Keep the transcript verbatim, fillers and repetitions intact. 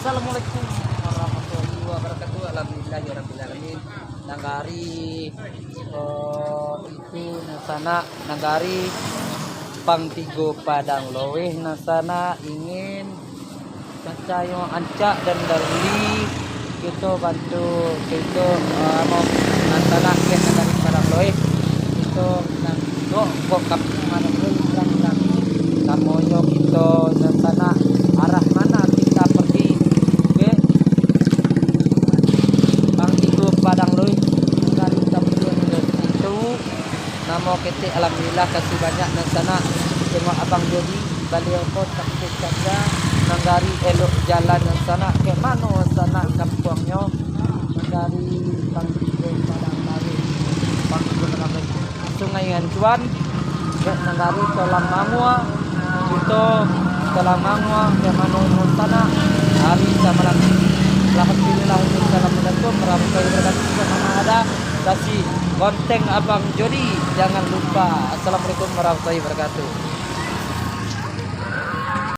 Assalamualaikum warahmatullahi wabarakatuh. Alhamdulillahirabbil alamin. Nagari, eh, itu nan sanak nagari Pang Tigo Padang Loeh nan sanak ingin Cacayo ancak dan daruli, kito bantu, kito, eh, amo, nan sanak kek nan dari Padang Loeh, kito nan dok kok kampuang Padang Loeh, urang kami, namonyo kito nan sanak, arah mana kita pergi, kek Pang Tigo Padang Loeh, dari kampuang situ. Namo ketek, alhamdulillah, kasih banyak nan sanak. Tengok Abang Jodi, baliau ko taktik saja, nagari elok jalan nan sanak. Kek mano sanak kampuangnyo? Nagari Pang Tigo Padang Loeh, Pang Tigo Padang Loeh, Sungai Ancuan, kek nagari Talang Mangua, kito Talang Mangua, kek mano nan sanak. Hari samalam. Alhamdulillah, assalamualaikum warahmatullahi wabarakatuh. Sama ada kasih Konteng Abang Jodi, jangan lupa. Assalamualaikum warahmatullahi wabarakatuh.